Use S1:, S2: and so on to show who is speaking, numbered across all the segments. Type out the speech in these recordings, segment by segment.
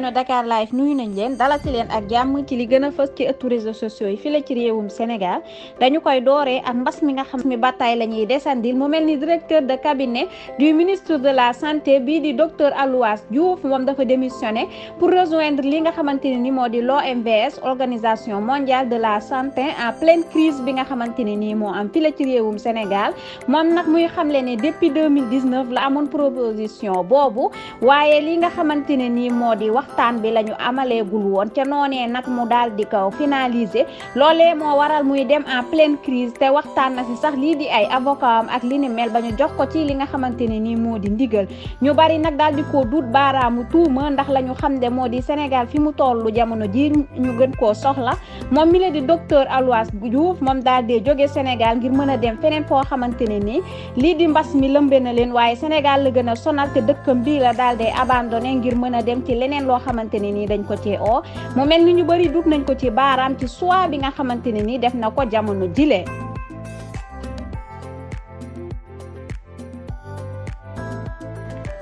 S1: internet Dakar Live nuyu nañ leen dalati leen ak jàmm ci li gën a fës ci ëttu réseaux sociaux yi fii la ci réewum Sénégal dañu koy dooree ak mbas mi nga xam mi bataay la ñuy desandil mu mel ni directeur de cabinet du ministre de la santé bii di docteur Aloyse Diouf moom dafa démissionné pour rejoindre li nga xamante ne ni moo di l'OMS organisation mondiale de la santé en pleine crise bi nga xamante ne nii moo am fii la ci réewum Sénégal moom nag muy xamle ne depuis 2019 la amoon proposition boobu waaye li nga xamante ne nii moo di waxtaan bi la ñu amaleegul woon ca noonee nag mu daal di ko finaliser loolee moo waral muy dem en pleine crise te waxtaan na si sax lii di ay avocat am ak li ni mel ba ñu jox ko ci li nga xamante ne nii moo di ndigal ñu bari nag daal di ko duut baaraamu tuuma ndax la ñu xam de moo di Sénégal fi mu tollu jamono ji ñu gën koo soxla moom mi la di docteur Aloyse Diouf moom daal di jóge Sénégal ngir mën a dem feneen foo xamante ne nii lii di mbas mi lëmbe na leen waaye Sénégal la gën a sonal te dëkkam bii la daal di abandonné ngir mën a dem ci leneen loo xamante ne nii dañ ko ci oo mu mel ni ñu bëri dut nañ ko ci baaraam ci choix bi nga xamante ne nii def na ko jamono jile.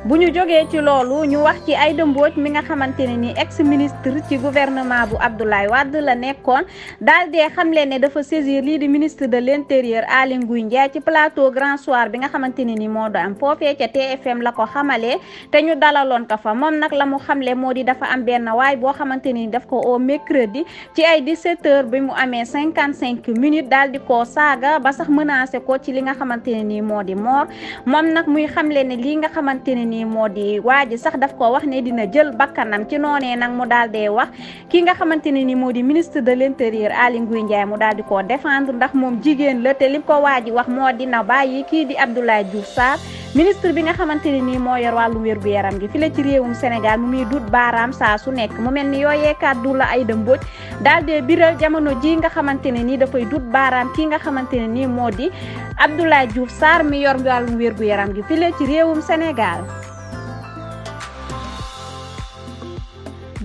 S1: bu ñu jógee ci loolu ñu wax ci Aïda Mbodj mi nga xamante ne ni ex ministre ci gouvernement bu Abdoulaye Wade la nekkoon daal dee xamle ne dafa saisir lii di ministre de l'intérieur Aly Ngouille Ndiaye ci plateau Grand Soir bi nga xamante ne ni moo do am foofee ca TFM la ko xamalee te ñu dalaloon ko fa moom nag la mu xamle moo di dafa am benn waay boo xamante ni daf ko au mercredi ci ay 17h bi mu amee 55 minutes daal di koo saaga ba sax menacé ko ci li nga xamante ne nii moo di mort moom nag muy xamle ne lii nga xamante ne nii moo di waa ji sax daf ko wax ne dina jël bakkanam ci noonee nag mu daal dee wax ki nga xamante ne ni moo di ministre de l'intérieur Aly Ngouille Ndiaye mu daal di koo défendre ndax moom jigéen la te li ko waa ji wax moo dina bàyyi kii di Abdoulaye Diouf Sarr ministre bi nga xamante ne nii moo yor wàllu wér-gu-yaram gi fi la ci réewum Sénégal mu muy dut baaraam saa su nekk mu mel ni yooyee kàddu la Aïda Mbodj daal dee biral jamono ji nga xamante ne nii dafay dut baaraam ki nga xamante ne nii moo di Abdoulaye Diouf Sarr mi yor wàllu wér-gu-yaram gi fi la ci réewum Sénégal.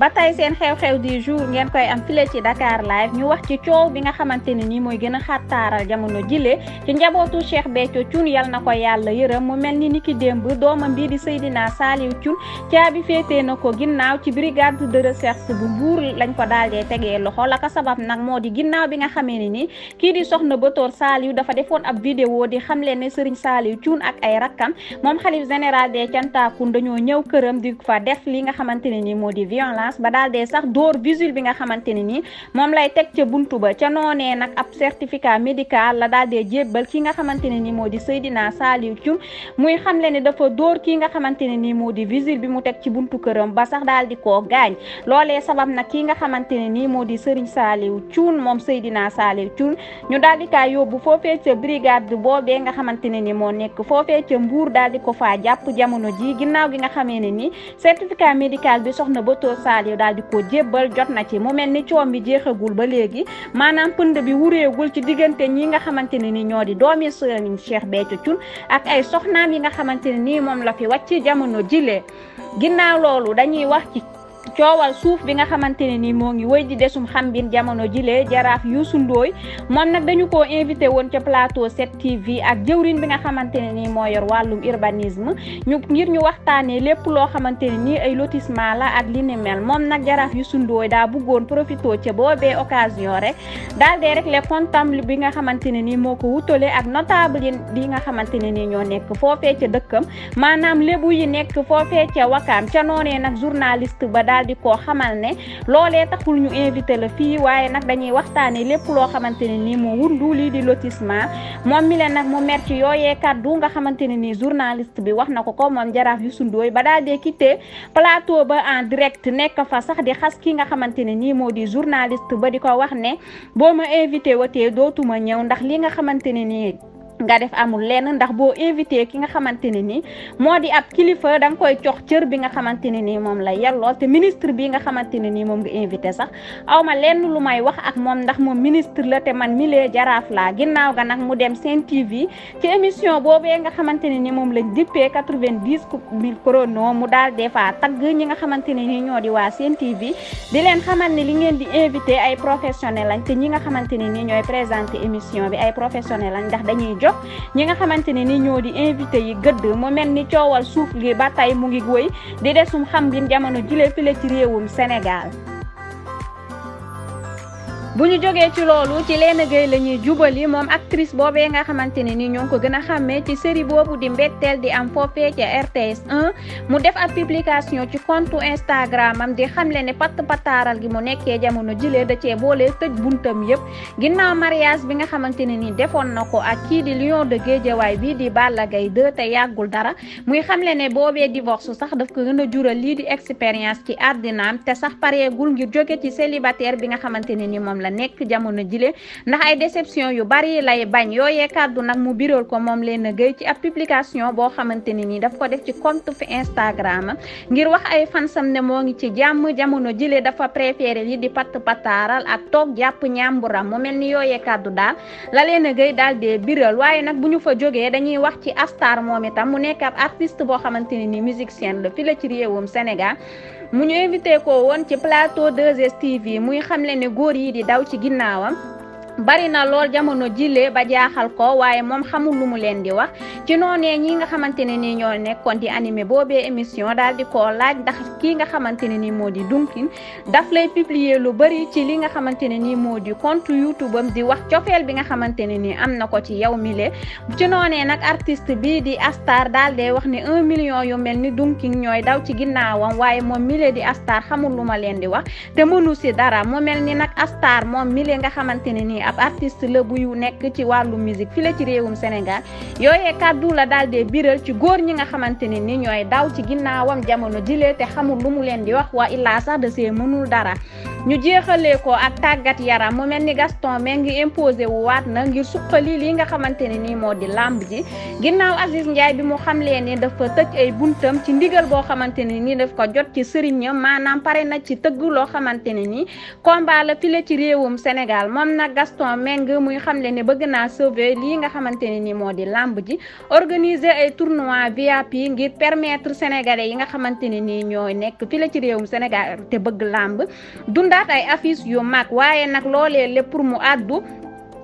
S1: ba tey seen xew-xew du jour ngeen koy am file ci Dakar Live ñu wax ci coow bi nga xamante ne nii mooy gën a xattaaral jamono jile ci njabootu Cheikh Béthio Thioune yal na ko yàlla yërëm mu mel ni ki démb doomam bii di Seydina Saliou Thioune caabi féetee na ko ginnaaw ci brigade de recherche bu Mbour lañ ko daal dee tegee loxo la ko sabab nag moo di ginnaaw bi nga xamee ne nii kii di soxna Batoor Saliou dafa defoon ab vidéo di xamle ne Serigne Saliou Thioune ak ay rakkam moom xalif général des Thiantakoune dañoo ñëw këram di fa def li nga xamante ne nii moo di violence ba daal dee sax dóor visuel bi nga xamante ne nii moom lay teg ca buntu ba ca noonee nag ab certificat médical la daal dee jébbal ki nga xamante ne nii moo di Seydina Saliou Thioune muy xamle ne dafa dóor ki nga xamante ne nii moo di visuel bi mu teg ci buntu këram ba sax daal di koo gaañ loolee sabab nag ki nga xamante ne nii moo di Serigne Saliou Thioune moom Seydina Saliou Thioune ñu daal di kaa yóbbu foofee ca brigade boobee nga xamante ne nii moo nekk foofee ca Mbour daal di ko faa jàpp jamono ji ginnaaw gi nga xamee ne nii certificat médical bi soxna Batoor Saliou daal di ko jébbal jot na ci mu mel ni coom bi jeexagul ba léegi maanaam pënd bi wureegul ci diggante ñi nga xamante ne ni ñoo di doomi Serigne Cheikh Béthio Thioune ak ay soxnaam yi nga xamante ne nii moom la fi wàcc jamono jile ginnaaw loolu dañuy wax ci coowal suuf bi nga xamante ne ni moo ngi wëy di desum xambin jamono jile jaraaf Youssou Ndoye moom nag dañu koo invité woon ca plateau 7TV ak jëwrin bi nga xamante ne ni moo yor wàllum urbanisme ngir ñu waxtaanee lépp loo xamante ne ni ay lotissement la ak li ni mel moom nag jaraaf Youssou Ndoye daa bëggoon profito ca boobee occasion rek daal dee rek les comptables bi nga xamante ne ni moo ko wutale ak notable yi nga xamante ne ni ñoo nekk foofee ca dëkkam maanaam lébu yi nekk foofee ca Wakaam ca noonee nag journaliste ba daal di koo xamal ne loolee taxul ñu invité la fii waaye nag dañuy waxtaane lépp loo xamante ne nii moo wundu lii di lotissement moom mi leen nag mu mer ci yooyee kaddu nga xamante ne nii journaliste bi wax na ko moom jaraaf Youssou Ndoye ba daal dee quitté plateau ba en direct nekk fa sax di xas ki nga xamante ne nii moo di journaliste ba di ko wax ne boo ma invité watee dootuma ñëw ndax li nga xamante ne nii nga def amul lenn ndax boo invité ki nga xamante ne ni moo di ab kilifa da nga koy jox cër bi nga xamante ne ni moom la yelloo te ministre bi nga xamante ne ni moom nga invité sax aw ma lenn lu may wax ak moom ndax moom ministre la te man milee jaraaf laa ginnaaw ga nag mu dem Sen TV ci émission boobee nga xamante ne ni moom lañ dippee 90 000 chrono mu daal des fois tagg ñi nga xamante ne ni ñoo di waa Sen TV di leen xamal ne li ngeen di invité ay professionnel lañ te ñi nga xamante ne ni ñooy présenté émission bi ay professionnel lañ ndax dañuy jox ñi nga xamante ne ni ñoo di invité yi gëdd mu mel ni coowal suuf gi ba tey mu ngi wéy di desum xam ngeen jamono jile file ci réewum Sénégal. bu ñu jógee ci loolu ci Léna Gueye la ñuy jubali moom actrice boobee nga xamante ne ni ñoo ngi ko gën a xàmmee ci série boobu di Mbetteel di am foofee ca RTS 1 mu def ab publication ci compte Instagram am di xamle ne patt pataaral gi mu nekkee jamono jile da cee boole tëj buntam yëpp ginnaaw mariage bi nga xamante ne ni defoon na ko ak kii di Lion de Guédiawaye bii di Balla Gaye 2 te yàggul dara muy xamle ne boobee divorce sax daf ko gën a jural lii di expérience ci àddinaam te sax pareegul ngir jóge ci célibataire bi nga xamante ne ni moom la nekk jamono jile ndax ay déception yu bari lay bañ yooyee kàddu nag mu biral ko moom Léna Gueye ci ab publication boo xamante ne nii daf ko def ci compte fi Instagram ngir wax ay fansam ne moo ngi ci jàmm jamono jile dafa préféré li di patt pataaral ak toog jàpp ñàmburam mu mel ni yooyee kàddu daal la Léna Gueye daal dee biral waaye nag bu ñu fa jógee dañuy wax ci Astar moom itam mu nekk ab artiste boo xamante ne ni musicienne la fi la ci réewum Sénégal mu ñu invité ko woon ci plateau 2STV muy xamle ne góor yi di daw ci ginnaawam bari na lool jamono jile ba jaaxal ko waaye moom xamul lu mu leen di wax ci noonee ñi nga xamante ne nii ñoo nekkoon di animé boobee émission daal di koo laaj ndax kii nga xamante ne nii moo di Dunkin daf lay publier lu bari ci li nga xamante ne nii moo di compte YouTube am di wax cofeel bi nga xamante ne nii am na ko ci yow mile ci noonee nag artiste bii di Astar daal dee wax ne 1 million yu mel ni Dunkin ñooy daw ci ginnaawam waaye moom mile di Astar xamul lu ma leen di wax te mënu si dara mu mel ni nag Astar moom mile nga xamante ne nii ab artiste la buy nekk ci wàllu musique fi la ci réewum Sénégal yooyee kàddu la daal dee biral ci góor ñi nga xamante ne ni ñooy daw ci ginnaawam jamono jile te xamul lu mu leen di wax waa illaa sax da see mënul dara ñu jeexalee ko ak tàggat yaram mu mel ni Gaston Mbengue imposé wu waat na ngir suqali lii nga xamante ne nii moo di lamb ji ginnaaw Aziz Ndiaye bi mu xamlee ne dafa tëj ay buntam ci ndigal boo xamante ne nii daf ko jot ci sëriñam maanaam pare na ci tëgg loo xamante ne nii combat la fi la ci réewum Sénégal moom nag Gaston Mbengue muy xamle ne bëgg naa sauver lii nga xamante ne nii moo di lamb ji organiser ay tournoi VIP ngir permettre sénégalais yi nga xamante ne nii ñooy nekk fi la ci réewum Sénégal te bëgg lamb dundaat ay affiche yu mag waaye nag loolee lépp pour mu àddu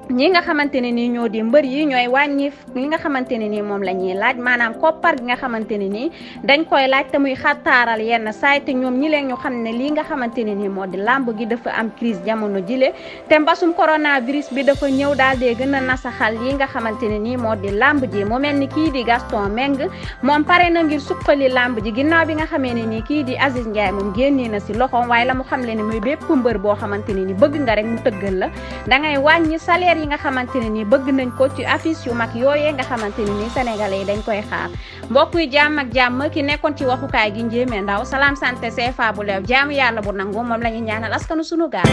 S1: ñi nga xamante ne nii ñoo di mbër yi ñooy wàññi li nga xamante ne nii moom la ñuy laaj maanaam koppar gi nga xamante ne nii dañ koy laaj te muy xattaaral yenn saay te ñoom ñi leen ñu xam ne lii nga xamante ne nii moo di làmb gi dafa am crise jamono jile te mbasum coronavirus bi dafa ñëw daal dee gën a nasaxal yi nga xamante ne nii moo di làmb ji mu mel ni kii di Gaston Mbengue moom pare na ngir suqali làmb ji ginnaaw bi nga xamee ne nii kii di Aziz Ndiaye moom génnee na si loxoom waaye la mu xam le ne muy bépp mbër boo xamante ne nii bëgg nga rek mu tëggal la dangay wàññi salaire yi nga xamante ne nii bëgg nañ ko ci affiche yu mag yooyee nga xamante ne nii sénégalais yi dañ koy xaar mbokk yi jàmm ak jàmm ki nekkoon ci waxukaay gi Ndiémé Ndaw Salam Santé CFA bu leew jaamu yàlla bu nangu moom la ñu ñaanal askanu sunu gaal